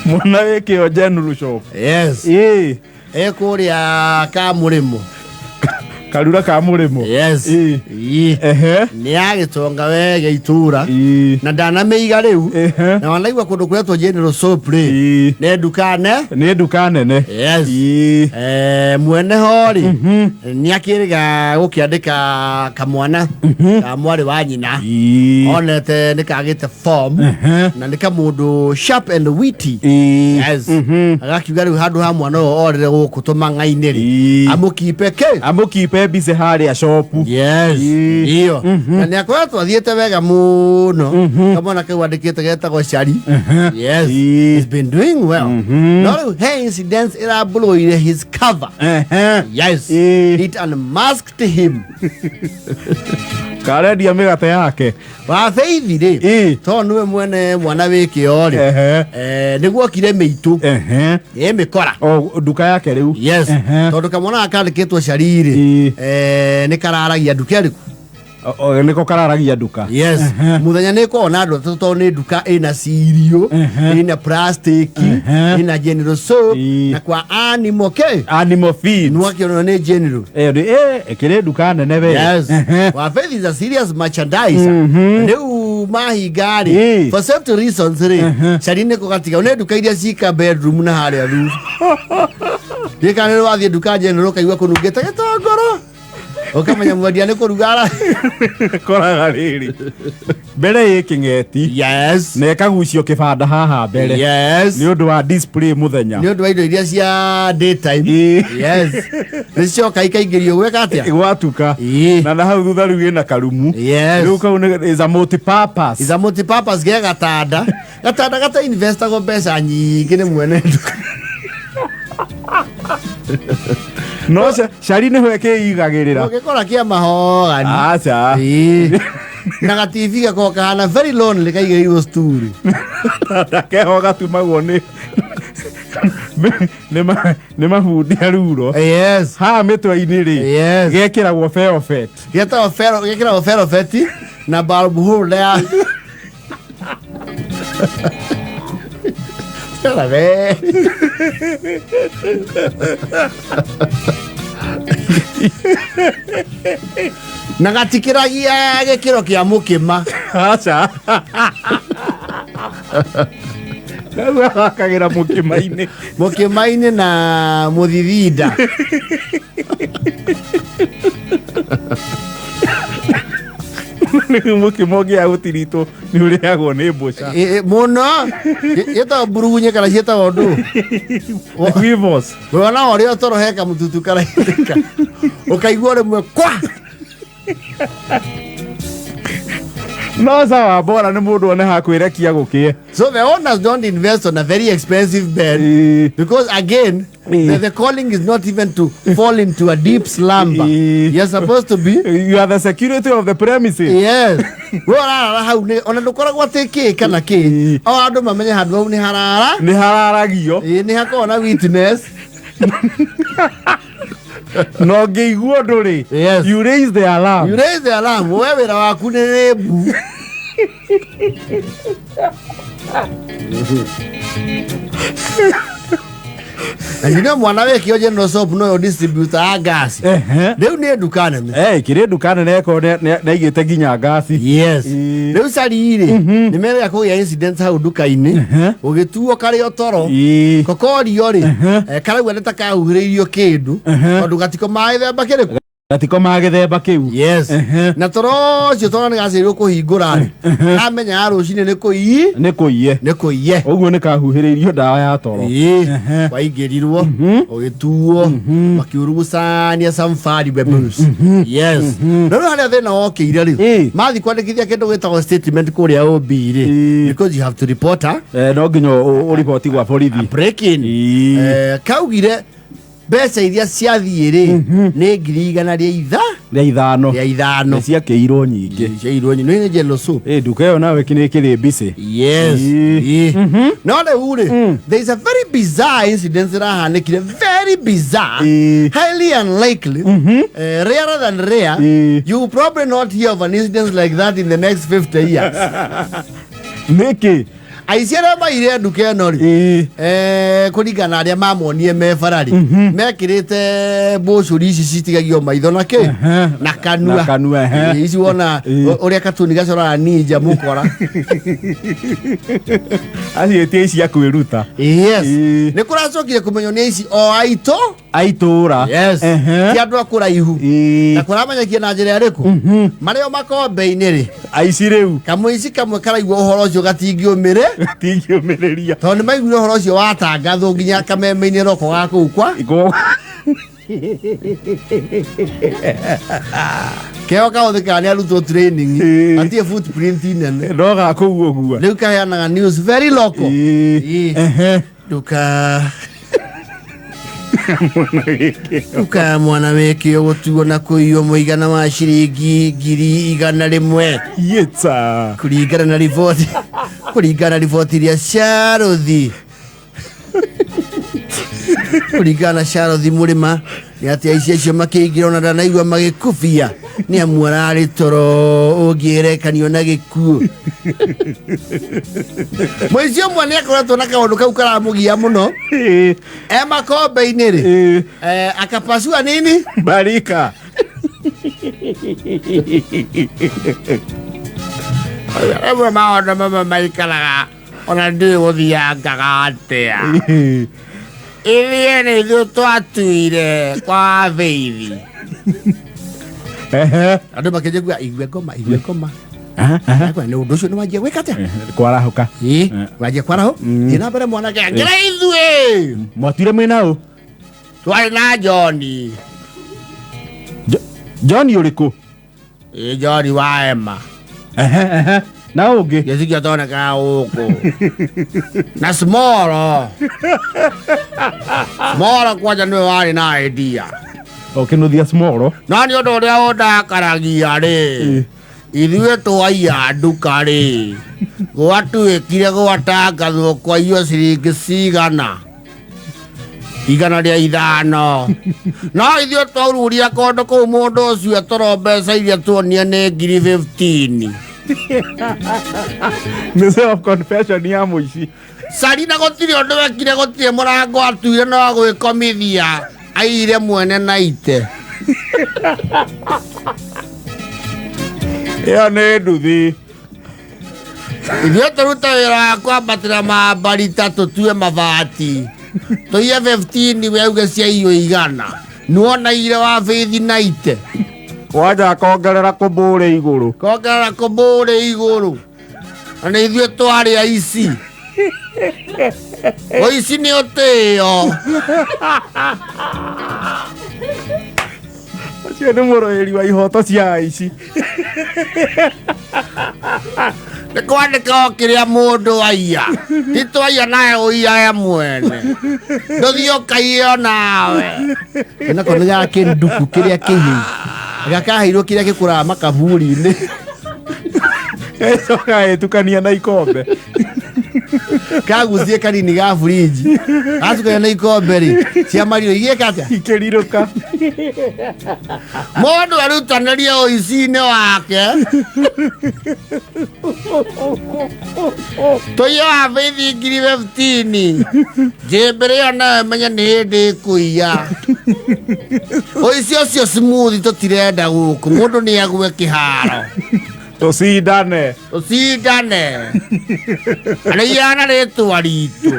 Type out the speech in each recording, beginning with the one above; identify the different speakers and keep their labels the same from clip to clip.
Speaker 1: Mwana wä kä o general shop.
Speaker 2: Yes.
Speaker 1: Ĩĩ.
Speaker 2: Ĩ kũrĩa ka mũrĩmo.
Speaker 1: Karura ka må rä mo.
Speaker 2: Yes.
Speaker 1: Ĩĩ.
Speaker 2: Ĩĩ.
Speaker 1: Ehe.
Speaker 2: Nĩ agĩtonga we gĩitũra.
Speaker 1: Ĩĩ.
Speaker 2: Na ndanamĩiga rĩu.
Speaker 1: Ehe.
Speaker 2: Na wanaigua kũndũ kwetwo general soap rĩ.
Speaker 1: Ĩĩ.
Speaker 2: Nĩ nduka ne.
Speaker 1: Nä nduka nene.
Speaker 2: Yes.
Speaker 1: Ĩĩ.
Speaker 2: Eh, mwene ho rĩ nĩ akĩrĩga gũkĩandĩka kamwana ka mwarĩ wa nyina.
Speaker 1: Ĩĩ.
Speaker 2: Onete nĩ kagĩte form.
Speaker 1: Ehe.
Speaker 2: Na nĩ kamũndũ sharp and witty.
Speaker 1: Ĩĩ.
Speaker 2: Yes. Agakiuga rĩu handũ ha mwana ũyũ orĩre gũkũ tũmang'ainĩ rĩ,
Speaker 1: Ĩĩ.
Speaker 2: amũkipe kĩ.
Speaker 1: Amũkipe mbise harĩa shopu.
Speaker 2: Yes.
Speaker 1: Ĩĩ.
Speaker 2: Iyo. Na nĩ akoretwo athiĩte wega mũno. Kamwana kau andĩkĩte getagwo Cari. Yes.
Speaker 1: Ĩĩ.
Speaker 2: He's been doing well. No rĩu he incidents ĩrambũrũire his cover.
Speaker 1: Ehe.
Speaker 2: Yes.
Speaker 1: Ĩĩ.
Speaker 2: It unmasked him.
Speaker 1: Karendia mĩgate yake.
Speaker 2: Wa Faith rĩ.
Speaker 1: Ĩĩ.
Speaker 2: Tondũ nĩwe mwene mwana wĩ kĩo rĩ.
Speaker 1: Ehe.
Speaker 2: Eh, nĩguokire mĩitũ.
Speaker 1: Ehe.
Speaker 2: Ĩ mĩkora.
Speaker 1: O nduka yake rĩu.
Speaker 2: Yes.
Speaker 1: Ehe.
Speaker 2: Tondũ kamwana gaka kandĩkĩtwo Cari rĩ.
Speaker 1: Ĩĩ.
Speaker 2: Eh, nĩ kararagia nduka ĩrĩkũ?
Speaker 1: Nĩko kararagia nduka.
Speaker 2: Yes. Muthenya nä korwo na andå atatå tondå nä nduka ĩna cirio, ĩna plastic, ĩna general soap, na kwa animal ke
Speaker 1: Animal feed.
Speaker 2: nwakĩonwo nĩ general.
Speaker 1: Eh, ĩkĩrĩ nduka nene we.
Speaker 2: Yes. Wa Faith is a serious merchandiser. Rĩu mahinga rĩ, for safety reasons rĩ, cari nĩ kũgatiga nĩ nduka iria cika bedroom na harĩa roof. Ndĩka nĩ wathiĩ nduka general ũkaigua kũnungĩte gĩtongoro, ũkamenya mwendia nĩ kũruga
Speaker 1: Koraga rĩrĩ mbere ĩ kĩng'eti na ĩkagucio kĩbanda haha mbere nĩ ũndũ wa display mũthenya.
Speaker 2: Nĩ ũndũ wa indo iria cia daytime. Yes, nĩ cioka ikaingĩrio gwĩka atĩa?
Speaker 1: Gwatuka. Na hau thutha rĩu ĩna karumu. Rĩu kau is a multi-purpose.
Speaker 2: Is a multi-purpose ge gatanda. Gatanda gata investagwo mbeca nyingĩ nĩ mwene nduka.
Speaker 1: No cari nĩho ĩkĩigagĩrĩra.
Speaker 2: Ũngĩkora kĩa mahogani.
Speaker 1: Aca.
Speaker 2: Ĩĩ. Na gatibi gakorwo kahana very lonely kaigĩrĩirwo sturi.
Speaker 1: Keho gatumagwo nĩ mabundi a ruro. Haha mĩtwe-inĩ rĩ, gekĩragwo feofet.
Speaker 2: Getagwo fero, gekĩragwo ferofeti na bulb holder ya Tena ve. Na gatikĩragia gĩkĩro kĩa mũkĩma.
Speaker 1: Aca, kau athakagĩra mũkĩma-inĩ.
Speaker 2: Mũkĩma-inĩ na mũthithinda.
Speaker 1: Rĩu mũkĩma ũngĩaga gũtiritwo nĩ ũrĩagwo nĩ mbũca.
Speaker 2: Ĩ- ĩ, mũno. Ĩtagwo mburugunye kana ciĩtagwo ndũ?
Speaker 1: Weevils.
Speaker 2: Wona ũrĩa toro he kamũtutu karaitĩka, ũkaigua rĩmwe kwa.
Speaker 1: No sawa, bora nĩ mũndũ one hakwĩrekia gũkĩe.
Speaker 2: So the owners don't invest on a very expensive bed because again, the calling is not even to fall into a deep slumber. You're supposed to be
Speaker 1: You are the security of the premises.
Speaker 2: Yes. We ũrarara hau nĩ ona ndũkoragwo atĩ kĩ kana kĩ. O andũ mamenye handũ hau nĩ harara.
Speaker 1: Nĩ hararagio.
Speaker 2: Ĩĩ, nĩ hakoragwo na witness.
Speaker 1: Na ũngĩigua ũndũ rĩ, you raise the alarm.
Speaker 2: You raise the alarm. We wĩra waku nĩ rĩmbu. Na nyine mwana wĩkĩo general soap noyo distributor ya gas. Rĩu nĩ nduka nene.
Speaker 1: Eh, kĩrĩ nduka nene ĩkorwo nĩ aigĩte nginya ngasi.
Speaker 2: Yes. Rĩu cari rĩ, nĩ merega kũgĩa incidents hau nduka-inĩ, ũgĩtuo karĩ o toro. Kokorio rĩ, karauga nĩ ta kahuhĩrĩirio kĩndũ tondũ gatiko magĩthemba kĩrĩkũ.
Speaker 1: Gatiko ma gĩthemba kĩu.
Speaker 2: Yes. Na toro ũcio toro nĩ gacĩrĩirwo kũhingũra rĩ, amenya ya rũcinĩ nĩ kũi
Speaker 1: Nĩ kũiye.
Speaker 2: Nĩ kũiye.
Speaker 1: Ũguo nĩ kahuhĩrĩirio ndawa ya toro.
Speaker 2: Ĩĩ. Waingĩrirwo ũgĩtuo makiurugucania some valuables. Yes. Na rĩu harĩa thĩna wokĩire rĩ, mathi kwandĩkithia kĩndũ gĩtagwo statement kũrĩa OB rĩ, because you have to report a
Speaker 1: Eh, no nginya ũriboti gwa borithi.
Speaker 2: Break in. Kaugire mbeca iria ciathiĩ rĩ nĩ 100,000.
Speaker 1: Rĩa ithano.
Speaker 2: Rĩa ithano.
Speaker 1: Nĩ ciakĩirwo nyingĩ.
Speaker 2: Ciairwo nyingĩ nĩ yellow soap.
Speaker 1: Ĩ nduka ĩyo nawe nĩ ĩkĩrĩ busy.
Speaker 2: Yes.
Speaker 1: Ĩĩ.
Speaker 2: Ĩĩ. No rĩu rĩ, there is a very bizarre incident ĩrahanĩkire, very bizarre,
Speaker 1: Ĩĩ.
Speaker 2: highly unlikely, rarer than rare.
Speaker 1: Ĩĩ.
Speaker 2: You will probably not hear of an incident like that in the next 50 years.
Speaker 1: Nĩkĩ?
Speaker 2: Aici arĩa maire nduka ĩno rĩ,
Speaker 1: Ĩĩ.
Speaker 2: Kũringana na arĩa mamonire me bara rĩ, mekĩrĩte mbũcũri ici citigagio maitho na kĩ na kanua.
Speaker 1: Na kanua, ehe.
Speaker 2: Ĩĩ, ici wona ũrĩa katuni gacoraga ninja mũkora.
Speaker 1: Acio ti aici a kwĩruta.
Speaker 2: Yes.
Speaker 1: Ĩĩ.
Speaker 2: Nĩ kũracokire kũmenywo nĩ aici o aitũ.
Speaker 1: A itũũra.
Speaker 2: Yes.
Speaker 1: Ehe.
Speaker 2: Ti andũ a kũraihu.
Speaker 1: Ĩĩ.
Speaker 2: Na kũramenyekia na njĩra ĩrĩkũ? Marĩ o makombe-inĩ rĩ,
Speaker 1: Aici rĩu
Speaker 2: kamũici kamwe karaigua ũhoro ũcio gatingĩũmĩrĩ
Speaker 1: tingĩũmĩrĩria.
Speaker 2: Tondũ nĩ maiguire ũhoro ũcio watangathwo nginya kameme-inĩ roko ga kũu kwa keo kahũthĩkaga nĩ arutwo training. Gatirĩ footprint nene.
Speaker 1: No ga kũu ũguo.
Speaker 2: Rĩu kaheanaga news very local.
Speaker 1: Ĩĩ. Ehe.
Speaker 2: Nduka ya mwana wĩkĩo gũtuo na kũiywo mũigana wa ciringi 100,000.
Speaker 1: Yĩta.
Speaker 2: Kũringana na riboti iria Charũthi, kũringana na Charũthi Mũrĩma, nĩ atĩ aici acio makĩingĩra ona ndanaigua magĩkubia nĩ amu ararĩ toro ũngĩerekanio na gĩkuũ. Mũici ũmwe nĩ akoretwo na kaũndũ kau karamũgia mũno. E makombe-inĩ rĩ, akapasua nini?
Speaker 1: Barika.
Speaker 2: Rĩmwe maũndũ mamwe maikaraga ona ndiũĩ gũthiangaga atĩa. Ithuĩ nĩ ithuĩ twatuire kwa beithi. Andũ makĩnjia kuga igue ngoma, igue ngoma. Nĩ ũndũ ũcio nĩ wanjia gwĩka atĩa?
Speaker 1: Kwarahũka.
Speaker 2: Ĩĩ, wanjia kwaraho. Thiĩ na mbere, mwanake. Ngĩra ithuĩ
Speaker 1: Mwatuire mwĩna ũ?
Speaker 2: Twarĩ na John.
Speaker 1: John ũrĩkũ?
Speaker 2: Ĩ, John wa Emma.
Speaker 1: Ehe, ehe. Na ũngĩ?
Speaker 2: Gĩcikio tonekaga gũkũ na small small kwanja nĩwe warĩ na idea.
Speaker 1: Ũkĩnũthia small.
Speaker 2: No nĩ ũndũ ũrĩa ũndakaragia rĩ, ithuĩ twaiya nduka rĩ, gwatuĩkire gwatangathwo kwaiywo ciringi cigana 105, no ithuĩ twaururia kũndũ kũu mũndũ ũcio toro mbeca iria tuonie nĩ 15,000.
Speaker 1: Nĩ self confession ya mũici.
Speaker 2: Sarina gũtirĩ ũndũ wekire, gũtirĩ mũrango atuire, no gwĩkomithia aire mwene na ite.
Speaker 1: Ĩyo nĩ nduthi.
Speaker 2: Ithuĩ tũrute wĩra wa kwambatĩra mambarita, tũtue mabati, tũiye 15, we auge ciaiywo 100, nĩwona ire wa bĩthi na ite.
Speaker 1: Wanja akongerera kũmbũrĩ igũrũ.
Speaker 2: Kongerera kũmbũrĩ igũrũ, na nĩ ithuĩ twarĩ aici. Ũici nĩ ũtĩo.
Speaker 1: Ũcio nĩ mũrũĩri wa ihoto cia aici.
Speaker 2: Nĩ kwandĩka o kĩrĩa mũndũ aiya, ti twaiya nawe ũiyae mwene, ndũthiĩ ũkaiye nawe. Nako nĩ ga kĩnduku kĩrĩa kĩhĩu gakaheirwo kĩrĩa gĩkũraga makaburi-inĩ.
Speaker 1: Ĩcoka ĩtukania na ikombe.
Speaker 2: Kagucie kanini ga burinji gatukania na ikombe rĩ, cia mariro igĩka atĩa?
Speaker 1: Ikĩrirũka.
Speaker 2: Mũndũ arutanĩrie ũici-inĩ wake, tũiye wa bĩithi 15,000, njĩmbĩrĩ ĩyo nayo menye nĩ hĩndĩ ĩkũiya. Ũici ũcio smooth tũtirenda gũkũ, mũndũ nĩ ague kĩharo.
Speaker 1: Tũcindane.
Speaker 2: Tũcindane arĩiyana rĩtwa ritũ.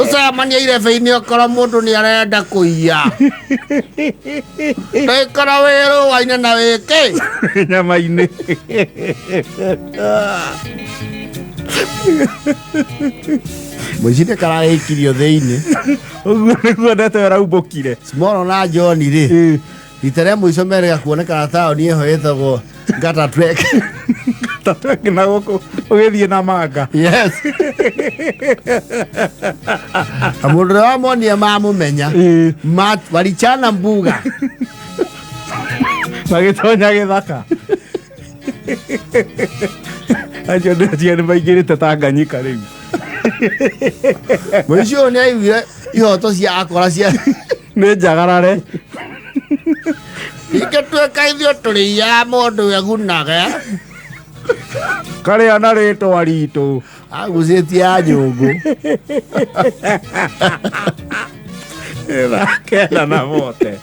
Speaker 2: Ũcemania irebe-inĩ okorwo mũndũ nĩ arenda kũiya, ndũikara wĩ rũa-inĩ na wĩkĩ
Speaker 1: nyama-inĩ.
Speaker 2: Mũici nĩ kararĩkirio thĩinĩ.
Speaker 1: Ũguo nĩguo ndeto ĩraumbũkire.
Speaker 2: Small na John rĩ, rita rĩa mũico merĩga kuonekana taũni ĩho ĩtagwo Gata Trek.
Speaker 1: Atatũ angĩ na gũkũ ũgĩthiĩ na manga.
Speaker 2: Yes, na mũndũ ũrĩa wamonia mamũmenya. Walichana mbuga.
Speaker 1: Magĩtonya gĩthaka acio ndĩreciria nĩ maingĩrĩte Tanganyika rĩu.
Speaker 2: Mũici ũyũ nĩ aiguire ihoto cia akora cia
Speaker 1: nĩ njagarare.
Speaker 2: Ingĩtuĩka ithuĩ tũrĩiyaga mũndũ egunage.
Speaker 1: Karĩa na rĩtwa ritũ.
Speaker 2: Agucĩtie ya nyũngũ.
Speaker 1: 9:40.